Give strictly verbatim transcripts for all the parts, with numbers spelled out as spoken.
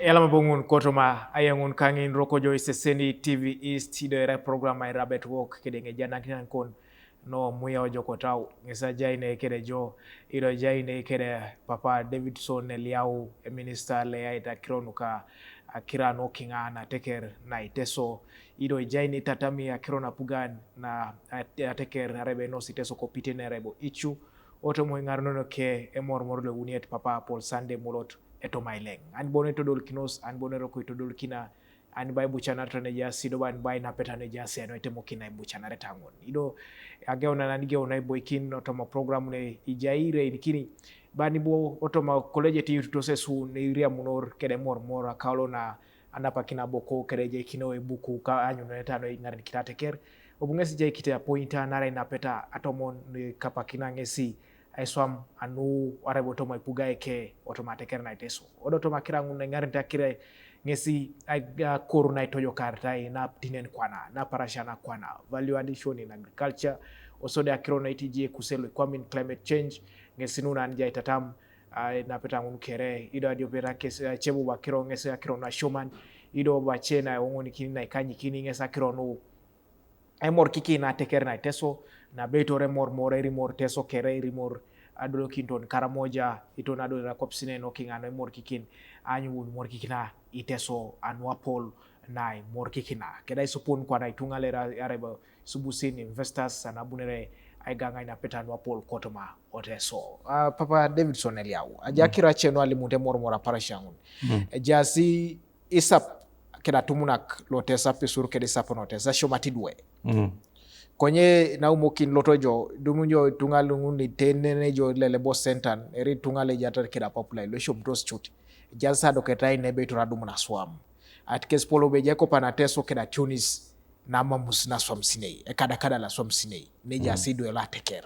Eyalama bo ŋun kotoma, ayaŋun kaŋin rokojo iseseni T V East, ido erai program Airabet Wok, kede ŋeja nakinan kon no muya ojokotau, ŋesi ajai ne kede jo, ido ajai ne kede Papa Davidson Eliau, eminista le yait akiro nuka akira nokiŋa na teker na Iteso, ido ejai ne tatami akiro na apugan na at-, ateker arebe nos Iteso kopite ne arebo icu, otomo iŋarunono ke emormor lo wuniet Papa Paul Sande Mulot etomaileŋ. An bono itodolikinos, an bono eroko itodolkina, an ba ibucanar tane jasi, do ban ba inapeta ne jasi, ano itemokin na ibucanar taŋon. Ido ageuna na nigeuna iboikin otomo program ne ijai ireinikini, bani bo otomo koleje ti yututos esu ne iriamunor kede mormor akaulo na anapakin aboko kede ejaikino ebuku ka anyununeta no iŋarenikita ateker. Obu ŋesi ejaikite apointa nara inapeta atomon ne kapakina ŋesi aiswam anu arebo otomo ipuga eke otomo ateker na Iteso. Odo otomo akira ŋun na iŋarenit akira ŋesi ag-, akoru na itojokartai na tinen kwana, na parasia na kwana, value addition in agriculture, osode akiro na itiji ekuselo ikwamin climate change, ŋesi nuna anija itatam, a, napeta ŋun kere, ido adiopet akes, a, cebu bakiro ŋesi akiro na asioman, ido bace na oŋonikini na ikanyikini ŋesi akiro nu emorkikin na ateker na Iteso, na beitor emormor erimor Teso kere erimor adolokinton Karamoja, iton adolera kopisinen okiŋa no emorkikin, anyuun imorkikina Iteso anu apol na imorkikina. Keda isopon kwana ituŋa lera areba subusin investors anabunere aigaŋa inapeta anu apol kotoma Oteso. Ah, Papa Davidson Eliau, aja kiro ace nu alimunit emormor aparasia ŋun. Ejasi isap keda atumunak lo Teso apisur keda isap no Teso asiomat idwe. Mm. Konye naumokin loto jo, idumu jo ituŋa luŋun itenene jo lelebo sentan, eri ituŋa lejatar keda apapulai, lo esiomitos cut. Ejaas adoketai nebe itor adumun aswam. Atikes polo beja ekopan Ateso keda ationis, namamus naswam sinei, ekadakada laswam sinei, neja mm. Sidu elo ateker.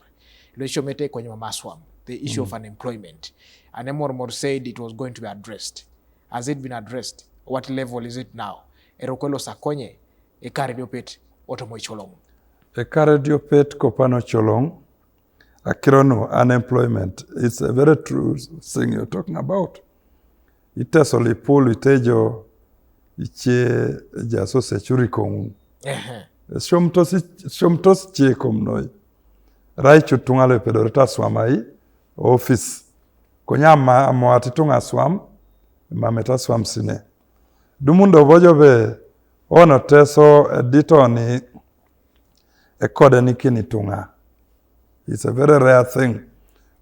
Lo esiomete konye mama aswam, the issue mm. Of unemployment. Anemormor said it was going to be addressed. Has it been addressed? What level is it now? Eroko elosi akonye, ekar ediopet otomo icoloŋ. Ekar ediopet kopana ocoloŋ, akiro nu unemployment. It's a very true thing you're talking about. Iteso lipul itejo ice ejaas osecuri koŋun. Ehe. Esiomtos, esiomtos ice kom noi. Rai cut ituŋa lu epedorete aswamai office. Konye ama, amoat ituŋa aswam, emamete aswam sine. Dumun do bojo be, ono Teso edit oni ekodenikin ituŋa. It's a very rare thing.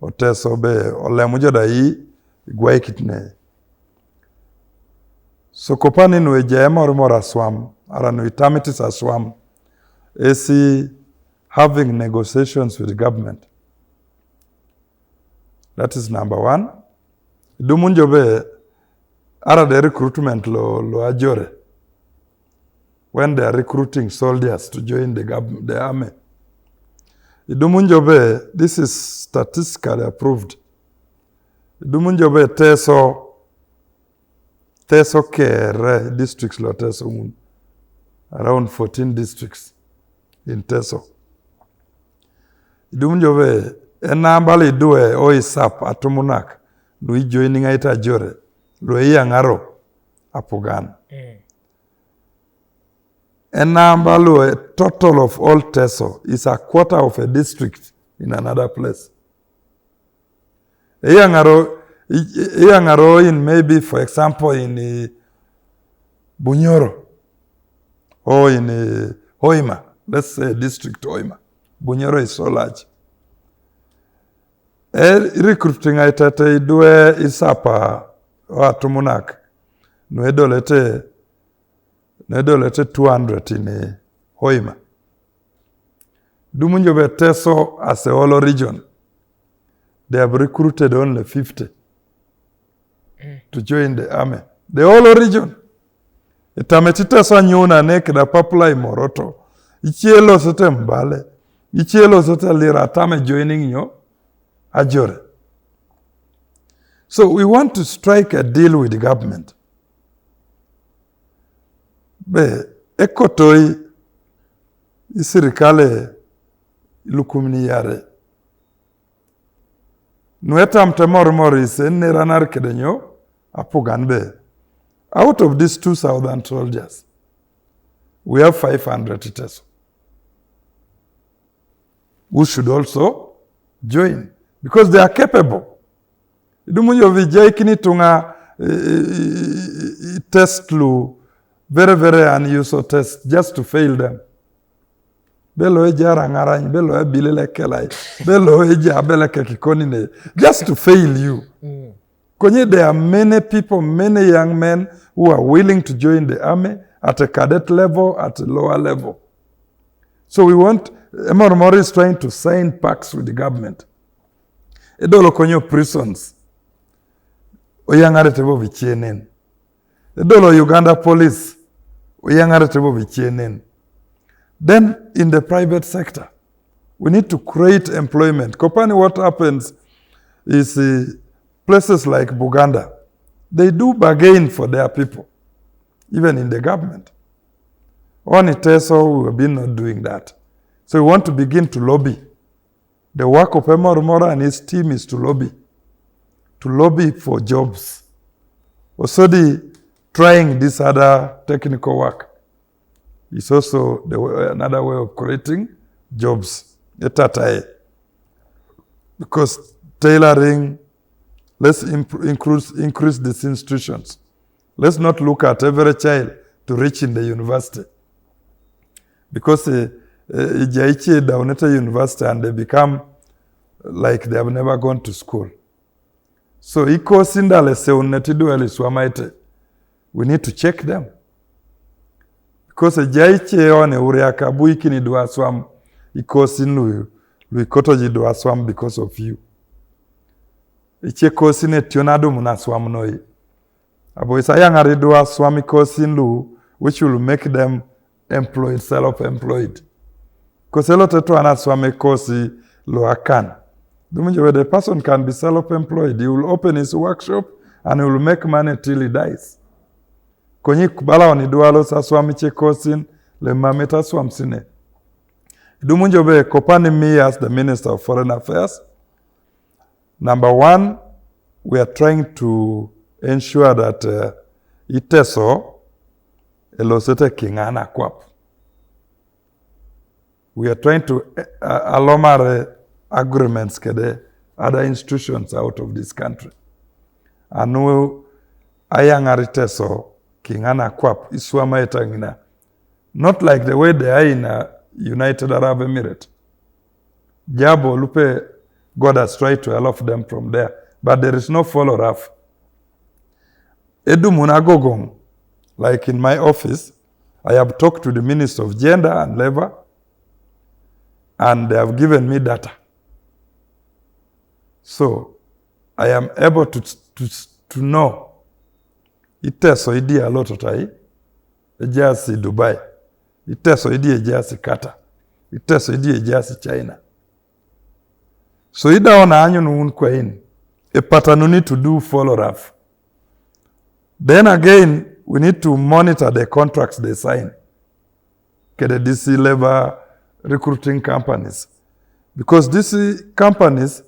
Oteso be olemu jo da i igwaikit ne. So kopani nu eja emormor aswam, ara nu itamitis aswam, esi having negotiations with government. That is number one. Idumun jo be ara the recruitment lo, lo ajore. When they are recruiting soldiers to join the gov-, the army. Idumun jo be, this is statistically approved. Idumun jo be Teso, Teso kere districts lo Teso ŋun. Around fourteen districts in Teso. Idumun jo be enamba lidwe o isap atumunak lu ijoining aita ajore, lu eyaŋaro apugan. Mm. Enamba lu a total of all Teso is a quarter of a district in another place. Eyaŋaro, i-, i-, eyaŋaro in maybe, for example, in, eh, Bunyoro, or in, eh, Hoima, let's say district Hoima. Bunyoro is so large. E recruiting aitete idwe isapa o atumunak, nu edolete, nu edolete two hundred in, eh, Hoima. Dumun jo be Teso as a whole region, they have recruited only fifty to join the army. The whole region. Itamete Teso anyuna ne keda papula i Moroto. Ice elosete Mbale. Ice elosete Lira, tame joining nyo? Ajore. So we want to strike a deal with the government. Be, ekotoi isirikale lukumni yare. Nwe tam te mor mor ise ne ranar kedenyo apugan be. Out of these two thousand soldiers, we have five hundred Teso who should also join because they are capable. Idumu yo vijay kini tunga eh, eh, eh, eh, test lu very very unusual test just to fail them. Belo e jara ngarany, belo e bilele kelai, belo e ja bele ke kikoni ne, just to fail you. Konye, there are many people, many young men who are willing to join the army at a cadet level, at a lower level. So we want, Emor Mori is trying to sign pacts with the government. Edolo konyo prisons. Oyangare tebo vichenen. Edolo Uganda police. Oyangare tebo vichenen. Then in the private sector, we need to create employment. Kopani, what happens is uh, places like Buganda, they do bargain for their people, even in the government. Only Teso, we have been not doing that. So we want to begin to lobby. The work of Emor Mora and his team is to lobby, to lobby for jobs. Also, the trying this other technical work is also the way, another way of creating jobs. Etatae. Because tailoring, let's imp- increase, increase these institutions. Let's not look at every child to reach in the university. Because uh, uh, Ijaichi down at a university and they become like they have never gone to school. So ikosi ndale seunne ti duel iswamaite. We need to check them. Because Ijaichi one uriaka buikini dua swam ikosi nlu luikoto ji dua swam because of you. Iche kosi ne tionadu muna swam noi. Abo isa yangari dua swam ikosi nlu, which will make them employed, self-employed. Koselo tetu ana swam ikosi lo akan. Dumunjo, the person can be self-employed. He will open his workshop and he will make money till he dies. Konyi kubala oni dualo sa swam iche kosin le mameta swam sine. Dumunjo be kopani me as the Minister of Foreign Affairs. Number one, we are trying to ensure that uh, Iteso elosete kingana kwap. We are trying to uh, alomare agreements kede other institutions out of this country. Anu ayangari Teso kingana kwap iswama etangina. Not like the way they are in uh, United Arab Emirates. Jabo lupe, God has tried to help them from there, but there is no follow up. Edumuna gogong, like in my office, I have talked to the Minister of Gender and Labor, and they have given me data. So I am able to, to, to know Iteso idi a lot of tai, ejasi Dubai. Iteso idi ejasi Qatar. Iteso idi ejasi China. So ida ona anyu nun kwain. A pattern we need to do follow up. Then again, we need to monitor the contracts they sign. Kede D C labor recruiting companies. Because these companies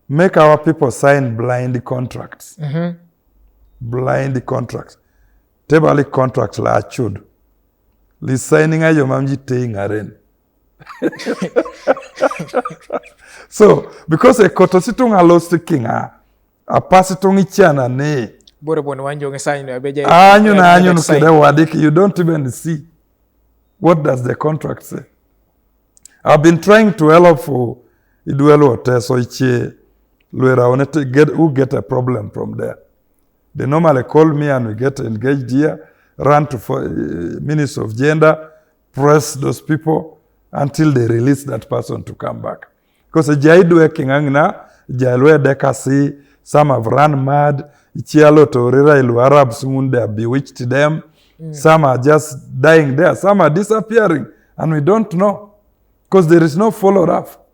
make our people sign blind contracts. Blind contracts. Tebali contracts la achud. Li signing ayo mamji tei ngaren. So, because a koto situng a lost king a, a pass situng ichana ne. Bore bon wanjo nge sign no beja. Anyu na anyu kede wadiki, you don't even see. What does the contract say? I've been trying to help for Iduelu Oteso Ichie Luera Onete get, who get a problem from there. They normally call me and we get engaged here, run to for, uh, Ministry of Gender, press those people until they release that person to come back. Because jai dwe kingangna, jai lwe dekasi, some have run mad, ichialo to rira ilu Arabs mun, they have bewitched them. Some are just dying there, some are disappearing, and we don't know. Because there is no follow up.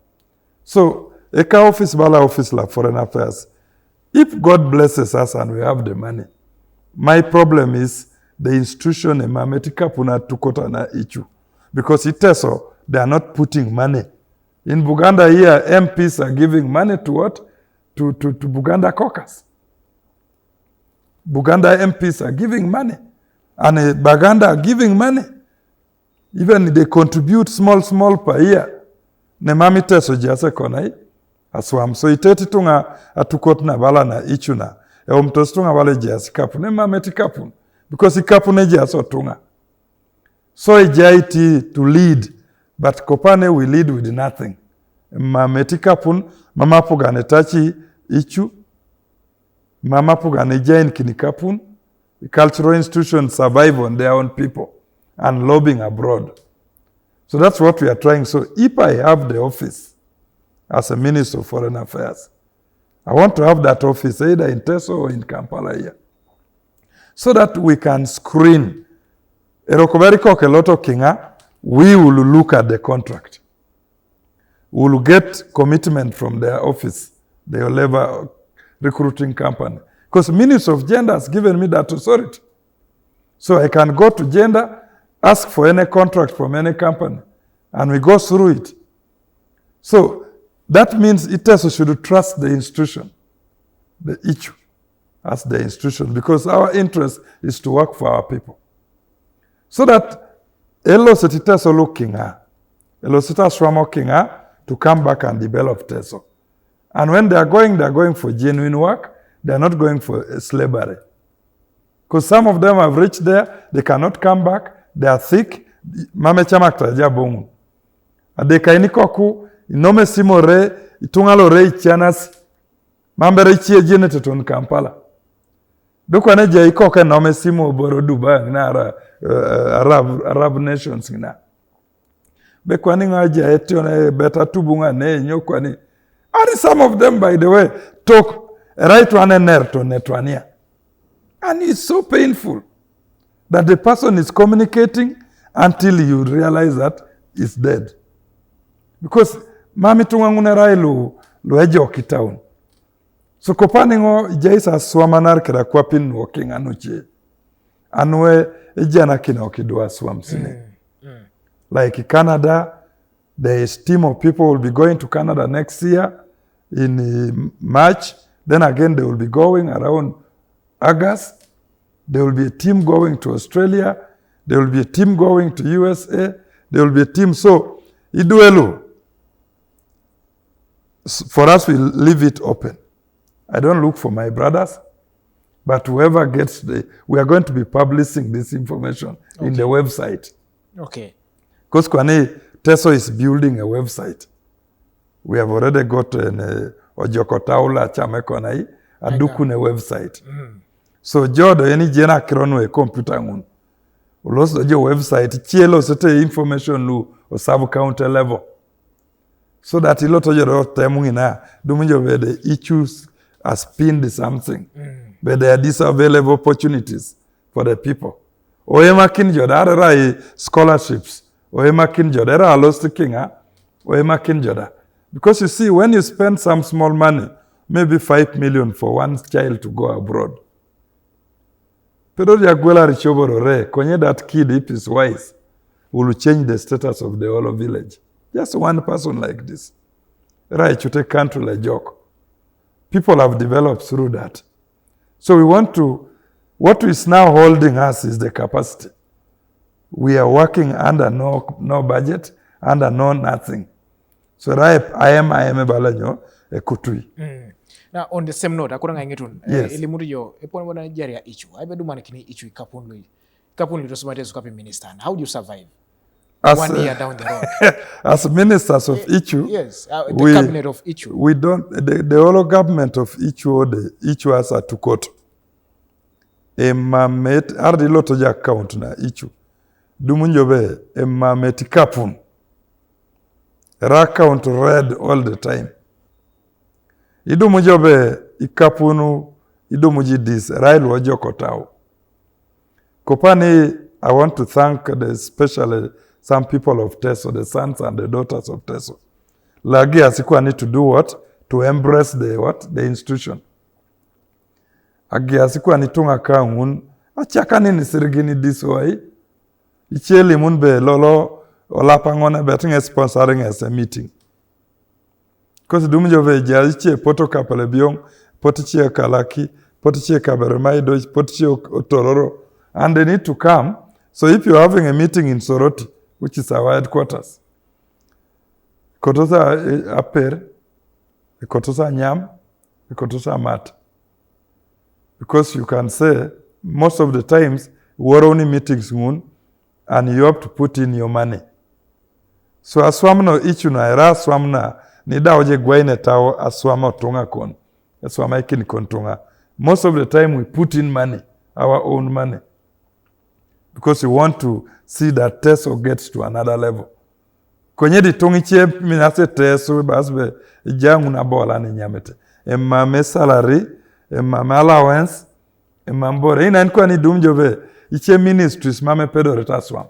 So, eka office bala office la foreign affairs. If God blesses us and we have the money, my problem is the institution emameti kapuna tukota na ichu. Because Iteso, they are not putting money In Buganda here, M Ps are giving money to what? To, to, to Buganda caucus. Buganda M Ps are giving money. And uh, Baganda are giving money. Even they contribute small, small per year. Ne mami Teso jase konai. Aswam. So iteti tunga atukot na bala na ichuna. E omtos tunga bala jasi kapun. Ne mami ti kapun. Because i kapun e jasi otunga. So e jaiti to lead. But kopane we lead with nothing. Mami ti kapun, mama pugane tachi ichu. Mama pugane jain kini kapun. Cultural institutions survive on their own people and lobbying abroad. So that's what we are trying. So if I have the office as a Minister of Foreign Affairs, I want to have that office either in Teso or in Kampala here, so that we can screen. Erokoberi koke loto kinga, we will look at the contract. We will get commitment from their office, the Labor recruiting company. Because Ministry of Gender has given me that authority. So I can go to gender, ask for any contract from any company, and we go through it. So that means Iteso should trust the institution, the issue as the institution, because our interest is to work for our people. So that elo setita solo kinga, elo sita swamo kinga to come back and develop Teso. And when they are going, they are going for genuine work. They are not going for uh, slavery. Because some of them have reached there, they cannot come back, they are thick. Mame chamakta jabongu. Adeka inikoku, inome simore, itungalore ichianas, mambere chie jene teton Kampala. Bekwane ja ikoke nome simo boro Dubai na ara, uh, Arab, Arab nations na. Bekwane nga ja etio ne beta tubu nga ne nyokwani. And some of them, by the way, talk right one ner to netwania. And it's so painful that the person is communicating until you realize that he's dead. Because mami tunga ngune rai lu, lu ejo kitaun. So kopani ngo jaisa swamanar kira kwapin woking anuche. Anwe ejana kina okidwa swam sine. Like Canada, the team of people will be going to Canada next year in uh, March. Then again, they will be going around August. There will be a team going to Australia. There will be a team going to U S A. There will be a team. So, iduelu. S- For us, we leave it open. I don't look for my brothers, but whoever gets the, we are going to be publishing this information in the website. Okay. Because kwani Teso is building a website. We have already got an uh, Ojoko Taula Chamekonai, Adukune website. So jodo eni jena kironwe computer ngun. Ulos jo website, chielo sete information lu o sub county level. So that ilo to jero temu ngina, dumu jo bede issues as pinned something. Bede a disavailable opportunities for the people. Oye makin joda ara rai scholarships. Oye makin joda ara lost kinga. Oye makin joda. Because you see, when you spend some small money, maybe five million for one child to go abroad, pero ya gwela richoborore, konye that kid, if he's wise, will change the status of the whole village. Just one person like this. Right, you take country like joke. People have developed through that. So we want to, what is now holding us is the capacity. We are working under no, no budget, under no nothing. So right, I am, I am a balanyo, a kutui. Now, on the same note, akuranga ngitun. Yes. Ilimutu yo, epon wana jaria ichu. Aibe dumana kini ichu ikapun lui. Ikapun lui tosuma Teso kapi minister. How do you survive? As, One uh, year down the road. As ministers of Ichu, Yes, uh, the we, cabinet of Ichu. We don't, the, the whole government of Ichu, or the Ichu as a tukot. Emamet, ardi loto ja account na Ichu. Dumunjobe, emamet kapun. Ra account red all the time. Idumunjobe, ikapunu, idumuji dis, ra ilu Ojoko Tau. Kopani, I want to thank the, especially some people of Teso, the sons and the daughters of Teso. Lagi asikwa need to do what? To embrace the what? The institution. Agi asikwa ni tunga kangun, achaka ni nisirigini diswai. Icheli mun be lolo, olapa ngone betting a sponsoring as a meeting. Because dum jo ve ja ichie poto kapale biong, poto chie kalaki, poto chie kaberemai doj, poto chie otororo. And they need to come. So if you're having a meeting in Soroti, which is our headquarters, kotosa eh, aper, kotosa nyam, kotosa mat. Because you can say, most of the times, woro ni meetings ngun, and you have to put in your money. So aswam no ichu na era aswam na ni dawo je gwai ne tawo aswam otunga kon. Aswam ikin kon tunga. Most of the time we put in money, our own money. Because we want to see that Teso gets to another level. Konye di tungi chie minase Teso bas be jangu na bola ni nyamete. Emame salary, emame allowance, emambore. Ina nkwa ni dum jo ve, ichie ministries mame pedore taswam.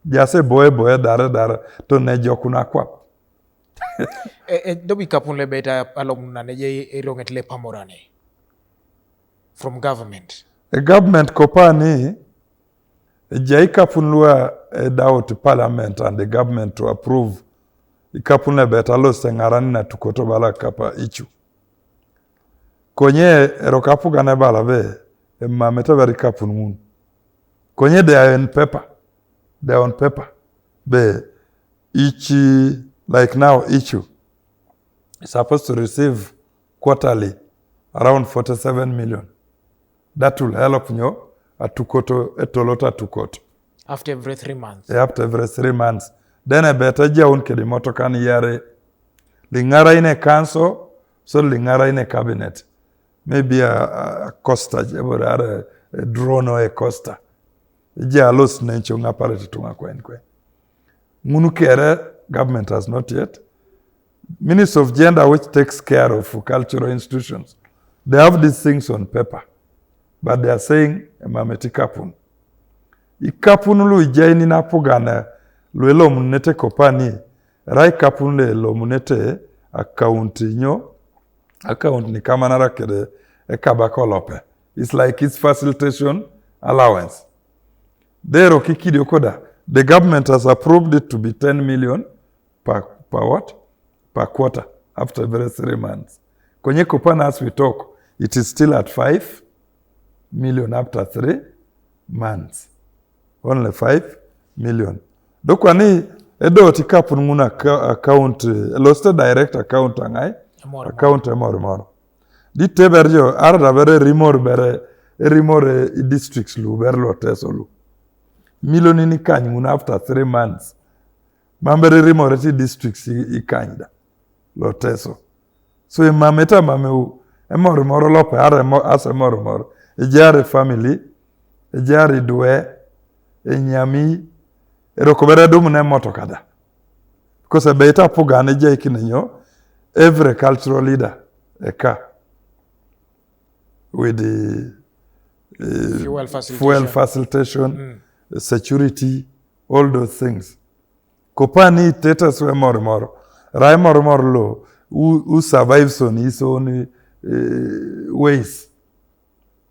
Jase boye boye dare dare to ne jokuna kwap. E, e, dobi kapun le beta alom na ne je eronget le pamorane from government. A government kopani, e jai kapun lua e doubt parliament and the government to approve. I kapun le beta lo se ngarani na tukoto bala kapa ichu. Konye ero kapu gane bala be, e mameta bari kapun ngun. Konye they are in paper. They are on paper. Be each, like now, ichu is supposed to receive quarterly around forty-seven million. That will help nyo atukoto, etolota atukoto. After every three months. After every three months. Then a better jaun kedi motokan yare. Lingara in a council, so lingara in a cabinet. Maybe a, a, a costa, a, a drone or a costa. Ja los nencho nga pare tunga kwen kwen. Ngunu kere, government has not yet. Ministry of Gender, which takes care of cultural institutions, they have these things on paper, but they are saying, "Emameti kapun." Ikapun lu ijaini na pugana lu elomunete kopani, rai kapun le elomunete account nyo, account ni kamanara kede ekaba kolope. It's like it's facilitation allowance. Dero kikidi okoda, the government has approved it to be ten million per, per what? Per quarter after every three months. Konye kopana, as we talk, it is still at five million after three months. Only five million. Dokwani edo ti kapun nguna account, eh, loste direct account angai? Account emor mor. Di teber jo, arada bere rimor bere, rimor, eh, i districts lu, bere lo Teso lu. Million ni kany nguna after three months. Mambere rimor ti districts i, i kanyda. Lo Teso. So emameta mame u, emor mor lope, are mo-, ase mor mor. Ejare family, ejare dwe, enyami, erokobere dum ne moto kada. Because a beta pugane jai kinenyo, every cultural leader, eka. With the, eh, Fuel facilitation. Fuel facilitation, security, all those things. Kopani teta swe mor mor. Rai mor mor lo, who, who survives on his own, eh, ways.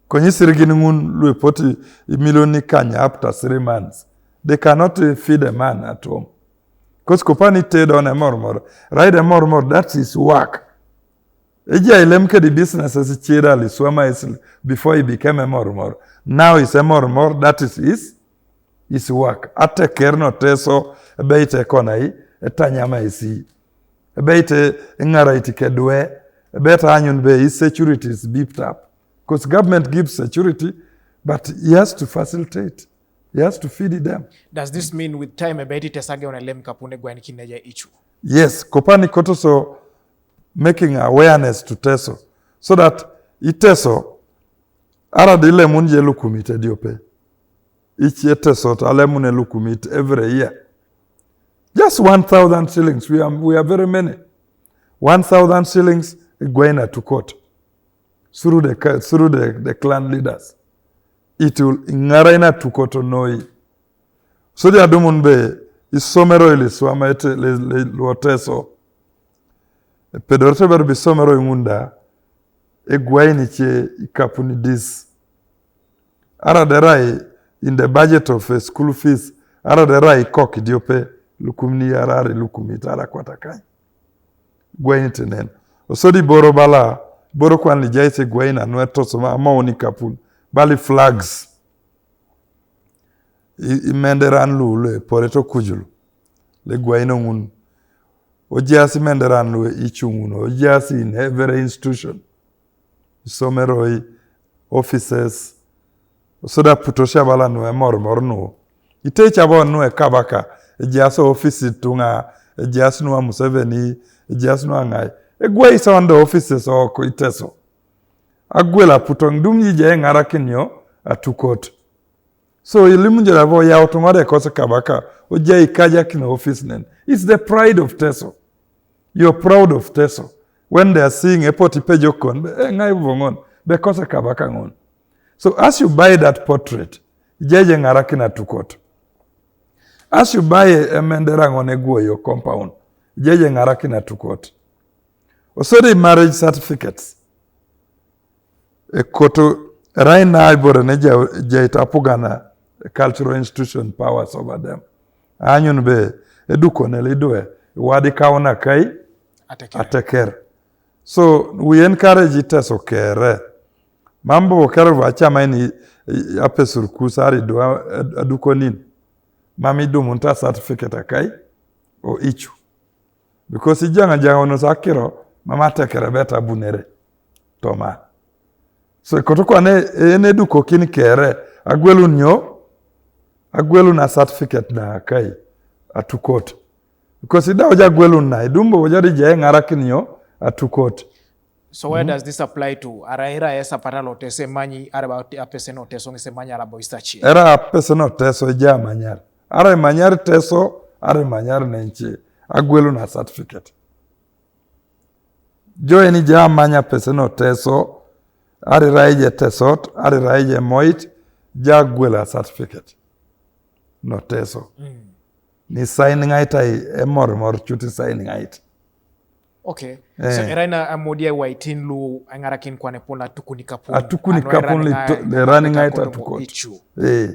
Konyi sirigin ngun lu poti million ni kanya after three months. They cannot, eh, feed a man at home. Because kopani tedo ne mor mor. Rai de mor mor, that's his work. Eja ilem ke the businesses chira li swama is before he became a mor mor. Now is a mor mor, that is his, his work. Ate kerno Teso, ebeite konai, etanyama isi. Ebeite ngara iti kedwe, ebeite anyun be his security is beefed up. Because government gives security, but he has to facilitate. He has to feed them. Does this mean with time ebeti tesage on a lem kapune gwen kineja ichu? Yes, kopani kotoso making awareness to Teso. So that i Teso, ara di lemun je lukumit ediope. Each year Teso, ta lemun e lukumit every year. Just one thousand shillings. We are, we are very many. One thousand shillings, going to court. Through the, ca-, through the, the clan leaders. It will ngara ina tukoto noi. So they are dumun be, isomero ili swama ete, le, le, lo Teso. Pedorte ber bi somero ingunda, egwai ni che ikapuni dis. Ara derai in the budget of, eh, school fees, ara derai kok idiope, lukumi ni arari, lukumi tara kwata kai. Gweny tinen. Osodi boro bala, boro kwan li jaise gweny na nwe toso ma, ma oni kapun. Bali flags. I, i mende ran lu le pore to kujulu. Le gweny no ngun. O jasi mende ran lu i chungun. O jasi in every institution. Isomero i offices. Soda puto shabala nu e mor mor nu. Ite chabo nu e kabaka. E jaso office tunga. E jas nu a Museveni. E jas nu a ngai. E gwe iso ande offices oko iteso. Agwela puto ngdum yi je ngara kinyo atukot. So ilimu jera vo ya otunga de kose kabaka. O je ikaja kino office nen. It's the pride of Teso. You're proud of Teso. When they are seeing a poti pejo kon, be, eh, ngai vongon, be kose kabaka ngon. So as you buy that portrait, jeje ngara kina tukot. As you buy a, a mendera ngone guo your compound, jeje ngara kina tukot. Osodi marriage certificates. E koto rai na ibore ne ja, ja itapugana cultural institution powers over them. Anyun be eduko ne lidwe wadi kauna kai Ateker. Ateker. So we encourage it as okere. Mambo okere va chama ini apesur kusari dwa adukonin. Mami dumunta certificate akai o ichu. Because ijanga janga ono sakiro mama tekere beta bunere. Toma. So koto kwa ne ene duko kini kere agwelu nyo agwelu na certificate na kai atukot. Because ida oja gwelu na idumbo oja di je ngara kinyo atukot. So where does this apply to? Ara era esa patalo tese manyi ara ba te apese no teso ngese manyi ara boista chi. Era apese no teso ja manyar. Ara manyar teso, ara manyar nenche. Agwelu na certificate. Jo eni ja manya pese no teso, ari raije tesot, ari raije moit, ja gwela certificate. No teso. Ni sign ngaita i emor mor chuti sign ngaita. Okay. So era ina amodia waitin lu angara kin kwane pola tukuni kapun. Atukuni kapun li to, le rani ngaita tukot. Ichu. Eh.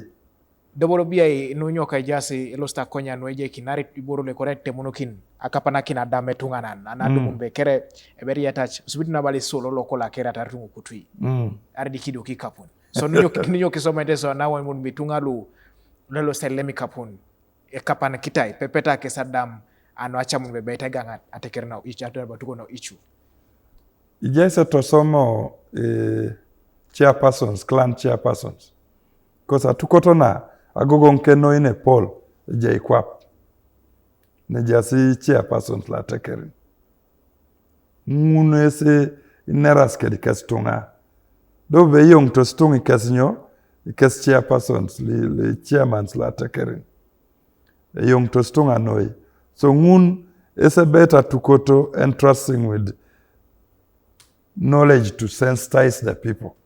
Dobolo bia i nu nyoka ijasi ilosta konya nu eje kinari iboro le korete munukin akapana kina dame tunganan anadu mun be kere eberi attach subit na bali solo loko la kere atar tungu kutui. Ari di kido ki kapun. So nu nyoki nu nyoki so mende so na wan mun bitunga lu lelo selemi kapun. E kapan kitai pepeta ke sadam anu acha mun be beta ganga ateker na ichu atar batuko na ichu. Ijese tosomo eh, chairpersons, clan chairpersons. Kosa tukoto na agogo nke no ine pol je ikwap. Ne jasi chairpersons la tekerin. Ngunu ese ineras kedi kes tunga. Do be yong to stung ikes nyo, ikes chairpersons, li, li chairmans la tekerin. Eyong to stung anoi. So ngun ese beta tukoto entrusting with knowledge to sensitize the people.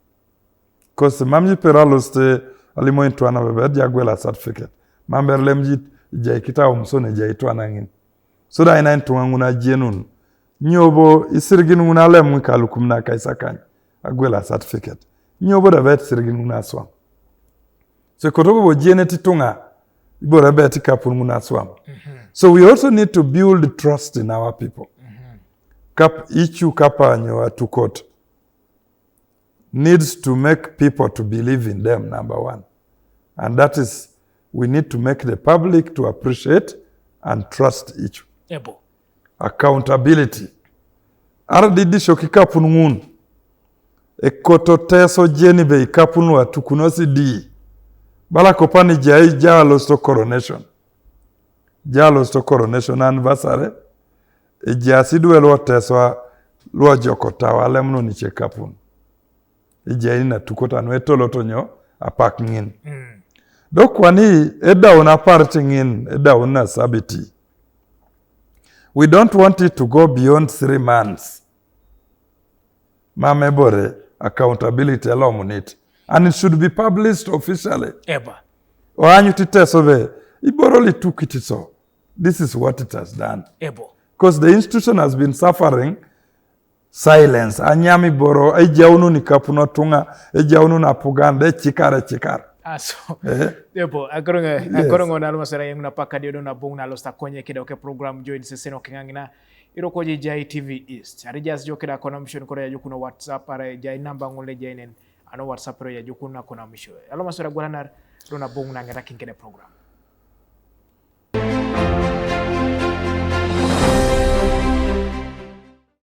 Because mamji pera loste alimo intwana bebe jagwela certificate. Mamber lemji jai kita umsone jai twana ngin. So da ina intunga nguna jenun. Nyobo isirgin nguna lem ngika lukumna kaisa kany. Agwela certificate. Nyobo da bet sirgin nguna swam. So kotobo bo jene titunga. Ibora bet kapun nguna swam. So we also need to build trust in our people. Kap ichu kapanyo atukot needs to make people to believe in them, number one. And that is, we need to make the public to appreciate and trust each. Ebo. Accountability. Ara di disho ki kapun ngun. E koto teso jeni be kapun wa tukuno si di. Bala kopani jai jalo sto coronation. Jalo sto coronation anniversary. E jasi dwe lo teso lo joko tawa lemno ni che kapun. Ije ini na tukota no etolo to nyo apak ngin. Do kwani edaun apar ti ngin edaun na sabiti. We don't want it to go beyond three months. Mame bore accountability along on it. And it should be published officially. Eba. Oanyu ti teso be iboro li tukiti so. This is what it has done. Ebo. Because the institution has been suffering silence. Anyami boro, ejaunu ni kapuno tunga, ejaunu na puganda, echikar, echikar. Aso. Eh? Ebo, akorongo, yes. Akorongo na luma sera yang na paka dio na bung na losta konye kida oke program join seseno kengangina. Iro ko je jai T V East. Ari jas jo keda kono mission koro ya jukuno WhatsApp, are jai namba ngule jai nen. Ano WhatsApp ro ya jukuno kono mission. Alo masura gulanar rona bong na ngeta kin kene program.